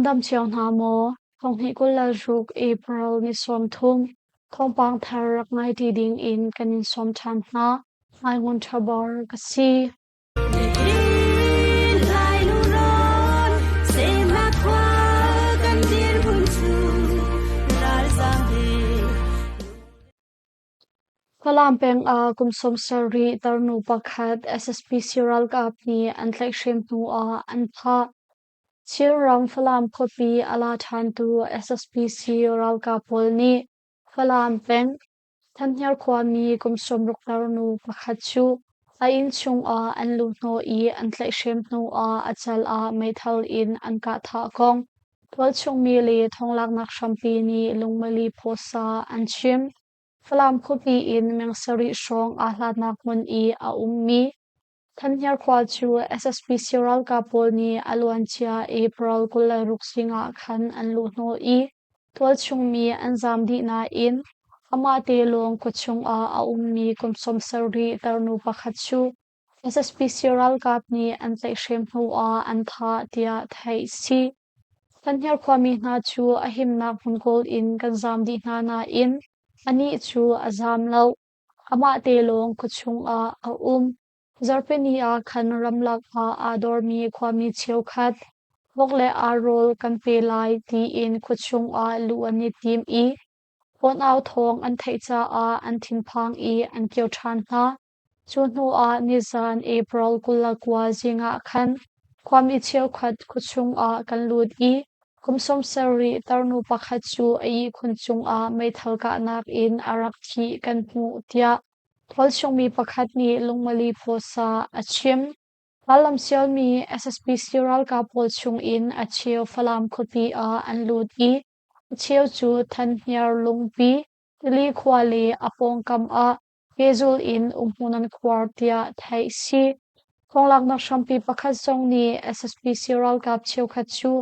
Nan dam cio hna maw? Thonghnih 26 April ni 30 thawngpang thar rak ngai ṭi ding in kan in sawm ṭhan hna. Ngai Thabor ka si. Falam peng ah kum 70 tarnu pakhat SSPC ralkap nih an tlaihhrem hnu ah an thah. Chinram Falam khuapi a la ṭhantu SSPC ralkap pawl nih Falam peng, Thanhniar khuami kum 60 tarnu pakhat cu a inn chungah an luhhnawh i an tlaihhrem hnu ah a cal ah meithal in an kah thah kong tualchungmi le thonglaknak hrampi nih lungmili phawsa an chim. Falam khuapi in meng sarih hrawng aa hlatnak hmun i a ummi Thanhniar khua cu SSPC ralkap pawl nih a luancia April 26 zing ah khan an luhhnawh i tualchung mi an zaam dih nain amah te lawng khuachung ah a ummi kum 70 tarnu pakhat cu SSPC ralkap nih an tlaihhrem hnu ah an thah tiah theih a si. Thanhniar khuami hna cu a himnak hmun kawl in kan zaam dih hna nain anih cu a zaam lo. Amah te lawng khuachung ah a um. Zarhpini ah khan ramlak ah aa dormi khuami cheukhat vok le ar rawl kan pe lai tiin khuachung ah luh an i tim i awn-au thawng an theih caah an thinphang i an kir ṭhan hna. Cu hnu ah nizan April 29 zing ah khan khuami cheukhat khuachung ah kan lut i kum 70 tarnu pakhat cu a ihkhun cungah meithal kahnak in a rak thih kan hmuh tiah tualchungmi pakhat nih lungmali phawsa a chim. Rallam sialmi SSPC ralkap pawl chungin a cheu Falam khuapi ah an lut i a cheu cu Thanhniar lungpi, Tili khua le a pawngkam ah pehzul in umhmun an khuar tiah theih si. Thonglaknak hrampi pakhat zong nih SSPC ralkap cheukhat cu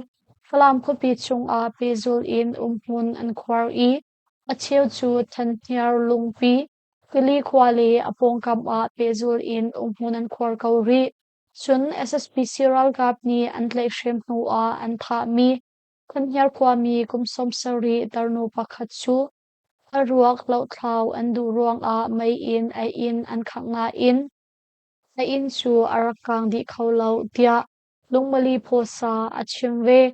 Falam khuapi chungah pehzul in umhmun an khuar i a cheu cu Thanhniar lungpi, Tili khua le a pawngkam ah pehzul in umhmun an khuar ko rih. Cun SSPC ralkap nih an tlaihhrem hnu ah an thahmi Thanhniar khuami kum 70 tarnu pakhat cu A ruak lothlau an duh ruangah mei in a inn an khangh nain a inn cu a rak kang dih kho lo tiah Lungmali Phawsa a chim ve.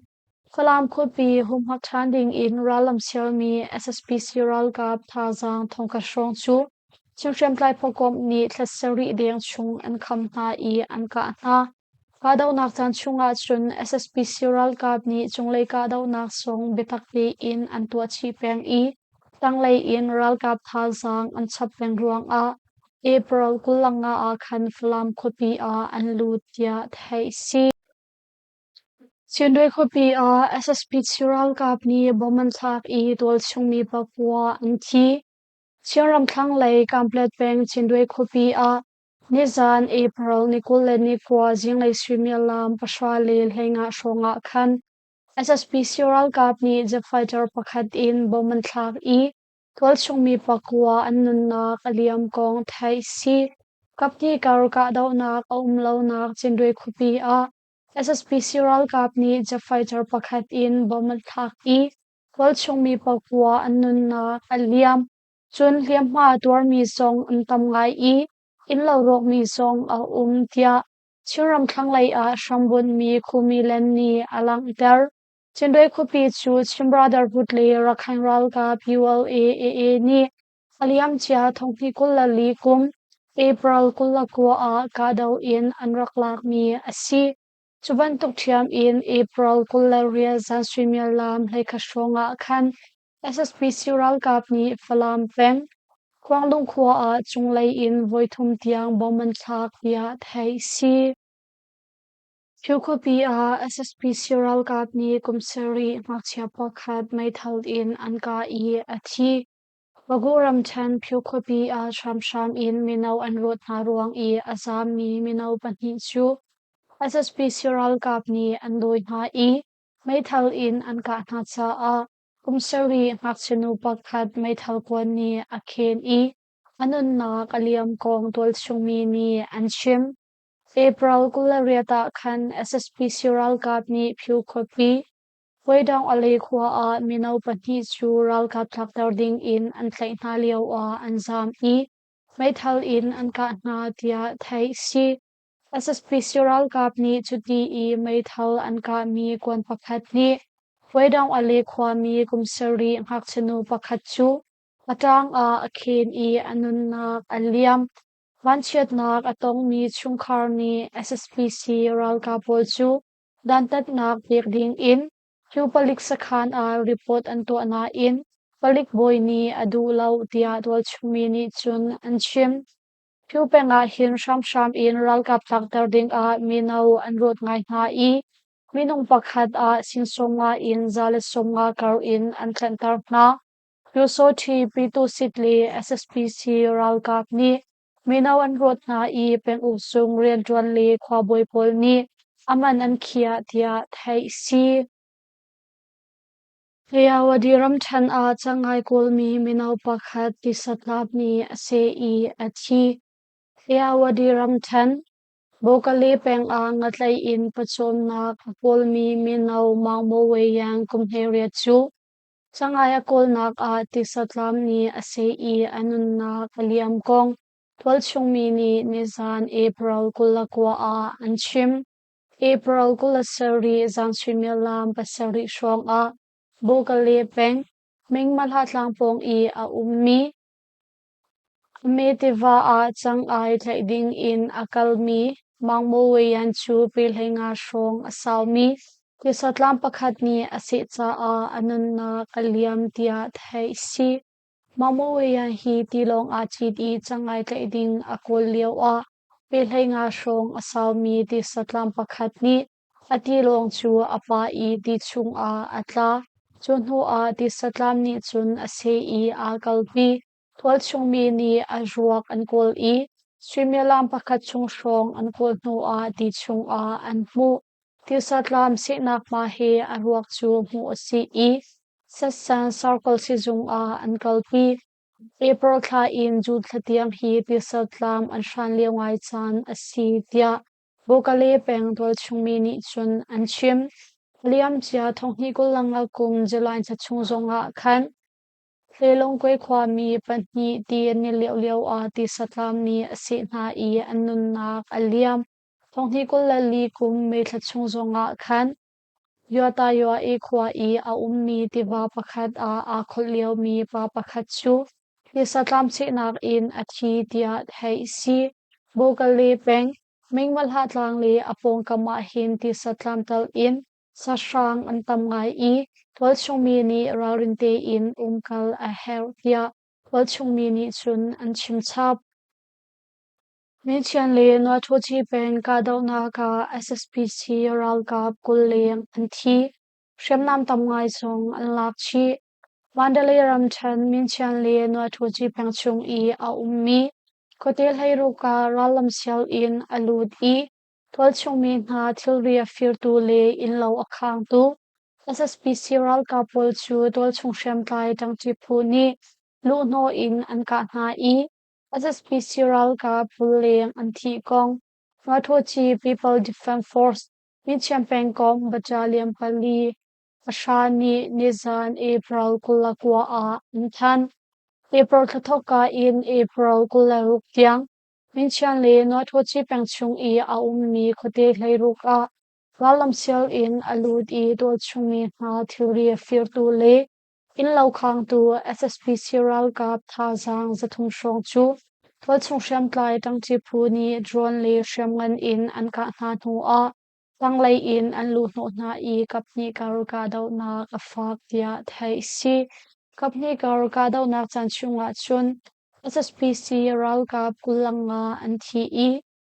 Falam khuapi humhak ṭhan dingin rallam sialmi SSPC ralkap thazaang thongkhat hrawng cu Chin hriamtlai phukomh nih thla sarih deng chung an kham hna i an kah hna. Kahdohnak caan chungah cun SSPC ralkap nih cunglei kahdohnak zong biatak tein an tuah chih peng i tanglei in ralkap thazaang an chap peng ruangah April 25 ah khan Falam khuapi ah an lut tiah theih a si. Chinrui khuapi ah SSPC ralkap nih bomb an thlak i tualchung mi pakua an thi. Chinram thlanglei Kamplet peng Chinrui khuapi ah Nizaan April ni 29 zinglei suimilam 10:15 hrawng ah khan SSPC ralkap nih jet fighter pakhat in bomb an thlak i tualchungmi pakua an nunnak a liam kong theih a si. Kaphnih kar kahdohnak a um lonak Cindwe khuapi ah SSPC ralkap nih jet fighter pakhat in bomb an thlak i tualchungmi pakua an nunnak a liam. Cun hliamhma a tuarmi zong an tam ngai i innlo rawkmi zong a um tiah Chinram thlanglei ah hrambunhmi Khumilen nih a langhter. Cindwe khuapi cu Chin Brotherhood le Rakhine ralkap ULA-AA nih a liamcia thonghnih 24 kum April 29 ah kahdoh in an rak lakmi a si. Cu bantuk ṭhiam in April 28 zan suimilam 11 hrawng ah khan SSPC ralkap nih Falam peng, Khuanglung khua ah cunglei in voithum tiang bomb an thlak tiah theih a si. Phyo khuapi ah SSPC ralkap nih kum sarih ngakchia pakhat meithal in an kah i a thi. Bagu ramṭhen Phyo khuapi ah hramhram in mino an rawt hna ruang i a zaammi mino pahnih cu SSPC ralkap nih an dawi hna i meithal in an kah hna caah kum sarih ngakchia nu pakhat meithal kuan nih a khen i a nunnak a liam kong tualchungmi nih an chim. April 28 ah khan SSPC ralkap nih Phyo khuapi. Weidong Ale khua ah mino pahnih cu ralkap tlakter ding in an tlaih hna lio ah an zaam i meithal in an kah hna tiah theih si. SSPC ralkap nih cuti i meithal an kahmi kuan pakhat nih Weidong Ale khuami kum sarih ngakchia pakhat cu a ṭang ah a khen i a nunnak a liam. Vanchiatnak a tongmi chungkhar nih SSPC ralkap pawl cu dantatnak pek ding in cu palik sakhan ah report an tuah nain palik bawi nih a duh lo tiah tualchungmi nih cun an chim. Cu peng ah hin hramhram in ralkap tlakter ding ah mino an rawt ngai hna i minung pakhat ah sing 50 in 150 kar in an tlanhter hna. Pyusawṭhi Pyitusit le SSPC ralkap nih mino an rawt hna i penguk zung rianṭuan le khuabawi pawl nih a man an khiah tiah theih si. Ayeyarwady ramṭhen ah cangai kawlmi mino pakhat tisatlap nih a seh i a thi. Ayeyarwady ramṭhen, Bawkale peng ah ngatlaih in pawcawmnak a kawlmi mino Maung Maw Yang kum 18 cu cangai a kawlnak ah tisatlam nih a seh i a nunnak a liam kong tualchungmi nih nizan April 29 ah an chim. April 27 zan suimilam 7 hrawng ah Bawkale peng, Mingmahla tlang pawng i a ummi Ame tiva ah cangai tlaih ding in a kalmi Maung Maw cu pe 15 hrawng a saumi tisatlam pakhat nih a seh caah a nunnak a liam tiah theih a si. Maung Maw hi tilawng aa cit i cangai tlaih ding a kawl lioah pe 15 hrawng a saumi tisatlam pakhat nih a tilawng cu a pah i ti chungah a tla. Cu hnuah tisatlam nih cun a seh i aa kalpi. Tualchungmi nih a ruak an kawl i suimilam pakhat chung hrawng an kawl hnuah ti chungah an hmuh. Tisatlam sehnak hma he a ruak cu hmuh a si i Setsan Circle sizung ah an kalpi. April thla in June thla tiang hi tisatlam an hran lio ngai caan a si tiah Bokale peng tualchungmi nih cun an chim. A liamcia 2025 kum July thla chung zongah khan Hlelungkue khuami pahnih ti an i lioh lioah tisatlam nih a seh hna i an nunnak a liam. 2024 kum May thla chung zongah khan Yuatayuae khua i a ummi tiva pakhat ah aa kholh liomi pa pakhat cu tisatlam chehnak in a thi tiah theih a si. Bokale peng, Mingmalhah tlang le a pawngkam ah hin tisatlam tal in sahrang an tam ngai i tualchungmi nih ralrin tein umkal a herh tiah tualchungmi nih cun an chim chap. Minchian le Nuaṭhuci peng kahdohnak ah SSPC ralkap 20 leng an thi. Hriamnam tam ngai zong an lak chih. Mandalay ramṭhen Minchian le Nuaṭhuci peng chung i a ummi khuate 16 ah rallam sial in a lut i tualchungmi hna thilri a firtu le innlo a khangtu SSPC ralkap pawl cu tualchung hriamtlai ṭangṭi phu nih luhhnawh in an kah hna i SSPC ralkap leng an thih kong Nuaṭhuaci People Defence Force Minchiam pengkomh Battalion pali pahra nih nizan April 29 ah an thanh. April thla thawkka in April 26 tiang Minchian le Nuaṭhuaci peng chung i a ummi khuate 16 ah rallam sial in a lut i tualchungmi hna thilri a firtu le Innlo khangtu SSPC ralkap thazaang 300 hrawng cu tualchung hriamtlai ṭangṭi phu nih drone le hriamngan in an kah hna hnuah tanglei in an luhhnawh hna i kaphnih kar kahdohnak a fak tiah theih a si. Kaphnih kar kahdohnak caan chungah cun SSPC ralkap 25 an thi i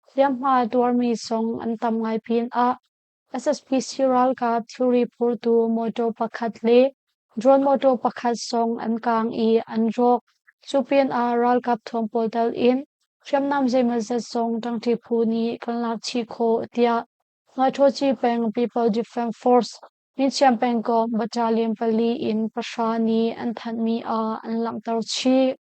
hliamhma tuarmi zong an tam ngai pinah SSPC ralkap thilri phurtu mawṭaw pakhat le drone mawṭaw pakhat zong an kaang i an rawk. Cu pinah ralkap thuam pawl tal in hriamnam zeimawzat zong ṭangṭi phu nih kan lak chih khawh tiah Ngaṭhuaci peng People Defence Force Minchiam pengkomh Battalion pali in pahra nih an thanhmi ah an langhter chih.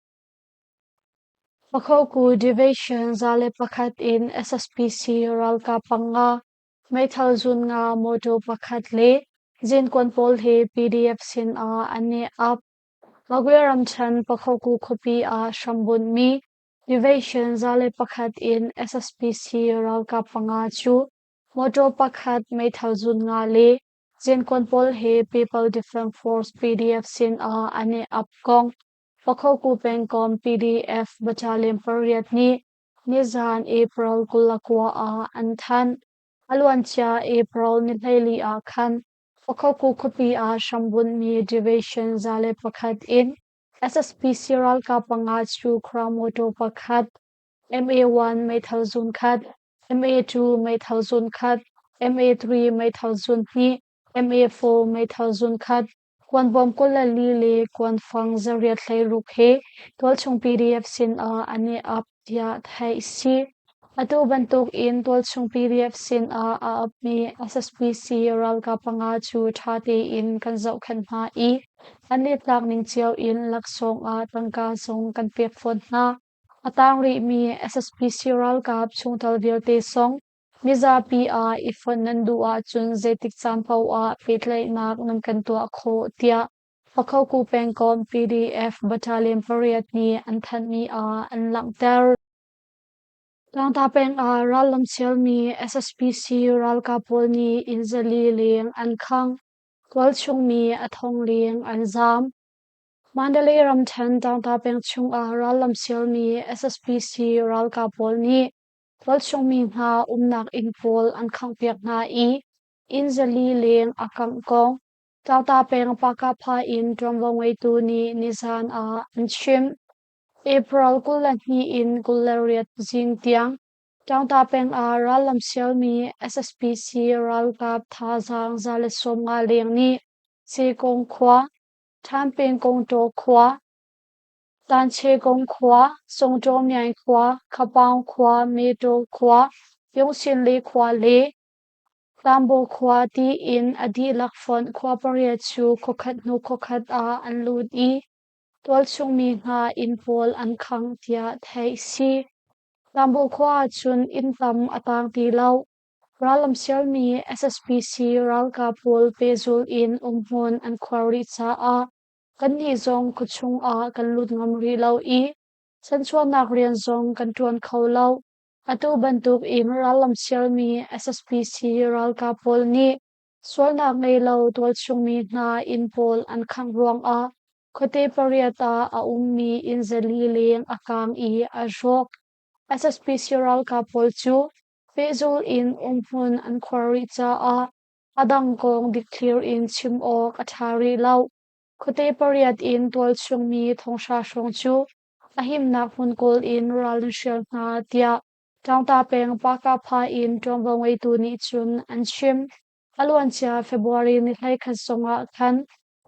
Pakhoku Division 101 in SSPC ralkap panga meithal zun nga mawṭaw pakhat le Zinkuan pawl hi PDF sin ah an i ap. Magwe ramṭhen Pakhoku khuapi ah hrambunhmi Division 101 in SSPC ralkap panga cu mawṭaw pakhat meithal zun nga le zinkuan pawl he People Defense Force PDF sin ah an i ap kong Pakhoku pengkomh PDF Battalion pariat nih nizan April 29 ah an thanh. A luancia April ni 14 ah khan Pakhoku khuapi ah hrambunhmi Division 101 in SSPC ralkap panga cu Crown mawṭaw pakhat, MA-1 meithal zun khat, MA-2 meithal zun khat, MA-3 meithal zun hnih, MA-4 meithal zun khat, kuanbawm 24 le kuanfang 860 he tualchung PDF sin ah an i ap tiah theih a si. Atu bantuk in tualchung PDF sin ah a apmi SSPC ralkap panga cu ṭha tein kan zohkhenh hna i an i tlak ning cio in laksawng ah tangka zong kan pek fawn hna. A tang rihmi SSPC ralkap chungtel vialte zong mizapi ah i fonh nan duh ahcun zeitik caan paoh ah pehtlaihnak nan kan tuah khawh tiah Pakhoku pengkomh PDF Battalion pariat nih an thanhmi ah an langhter. Tlangta peng ah rallam sialmi SSPC ralkap pawl nih inn zali leng an khangh. Tualchung mi a thong leng an zaam. Mandalay ramṭhen Tlangta peng chungah rallam sialmi SSPC ralkap pawl nih tualchung mi hna umnak inn pawl an khanghpiak hna i inn zali leng a kangh kong Tlangta peng Pakapha in ṭuanvo ngeitu nih nizan ah an chim. April 22 in 28 zing tiang Tlangta peng ah rallam sialmi SSPC ralkap thazaang 150 leng nih Sekong khua, Thanpeng Kongtaw khua, Tanchekong khua, Songtaw Myaing khua, Khapaung khua, Metaw khua, Yungsinle khua le Tambo khua tiin a dihlak fonh khua pariat cu khuakhat hnu khuakhat ah an lut i tualchung mi hna inn pawl an khangh tiah theih a si. Tambo khua ahcun inn tam a tang ti lo. Rallam sialmi SSPC ralkap pawl pehzulh in umhmun an khuar rih caah kannih zong khuachung ah kan lut ngam rih lo i chanchuahnak rian zong kan ṭuan kho lo. Atu bantuk in rallam sialmi SSPC ralkap pawl nih sualnak ngei lo tualchung mi hna inn pawl an khangh ruangah khuate pariat ah a ummi inn zali leng a kaang i a rawk. SSPC ralkap pawl cu pehzul in umhmun an khuar rih caah a dang kong dikthlir in chim awk a ṭha rih lo. Khuate pariat in tualchung mi thonghra hrawng cu a himnak hmun kawl in ral an hrial hna tiah Tlangta peng Pakapha in ṭuanvo ngeitu nih cun an chim. A luancia February ni 11 zongah khan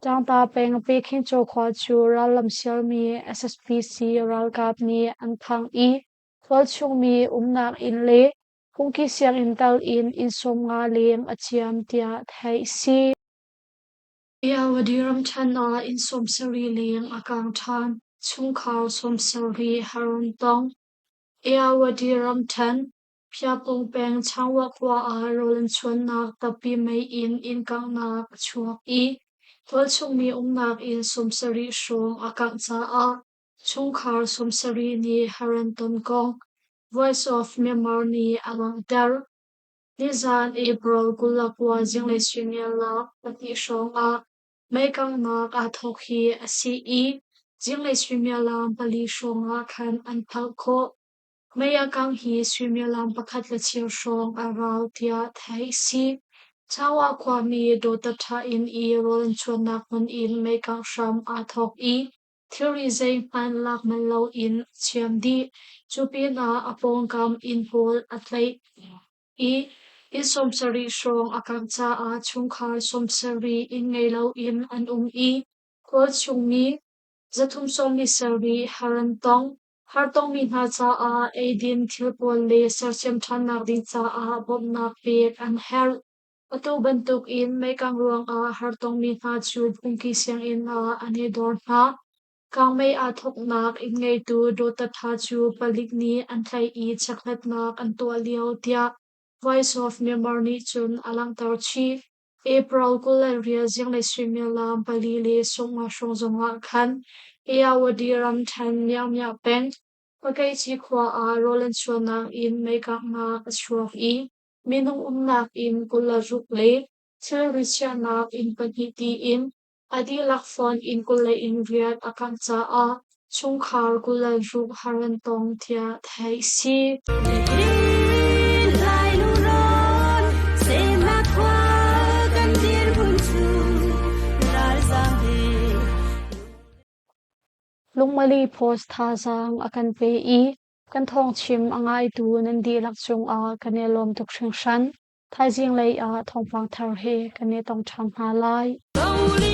Tlangta peng Pekhinchaw khua cu rallam sialmi SSPC ralkap nih an khangh i tualchung mi umnak inn le phungki sianginn tal in inn 50 leng a ciam tiah theih a si. Ayeyawady ramṭhen ah inn 70 leng a kaang ṭhan. Chungkhar 70 har an tong. Ayeyawady ramṭhen, Phiapung peng Changwa khua ah rawl an chuannak tappi mei in inn kanghnak a chuak i tualchung mi umnak inn 70 hrawng a kangh caah chungkhar 70 nih har an ton kong Voice of Myanmar nih a langhter. Nizan April 29 zinglei suimilam 2 hrawng ah mei kanghnak aa thawk hi a si i zinglei suimilam 4 hrawng ah khan an phalh khawh. Mei a kangh hi suimilam pakhat le cheu hrawng a rau tiah theih a si. Chawa khuami Dawta Tha inn i rawl an chuannak hmun in mei kangh hram aa thawk i thilri zeihmanh lak manh loin a chiam dih. Cu pinah a pawngkam inn pawl a tlaih i inn 70 hrawng a kangh caah chungkhar 70 inn ngei loin an um i kawlchungmi 327 har an tong. Hartongmi hna caah eidin thil pawl le sersiam ṭhannak ding caah bawmhnak pek an herh. Atu bantuk in meikang ruangah hartongmi hna cu phungki sianginn ah an i dor hna. Kangmei aa thawknak inn ngeitu Dawta Tha cu palik nih an tlaih i chekhlatnak an tuah lio tiah Voice of Myanmar nih cun a langhter chih. April 28 zinglei suimilam 4:50 hrawng zongah khan Ayeyarwady ramṭhen Myanmar peng Pakeici khua ah rawl an chuahnak in meikanghnak a chuak i minung umnak inn 26 le thilri chiahnak inn pahnih tiin a dihlak fonh inn 28 a kangh caah chungkhar 26 har an tong tiah theih a si. Lungmali Post thazaang a kan pe i kan thawngchim a ngaitu nan dihlak cungah kan i lawm tuk hringhran. Thaizing lei ah thawngpang thar he kan i tong ṭhan hna lai.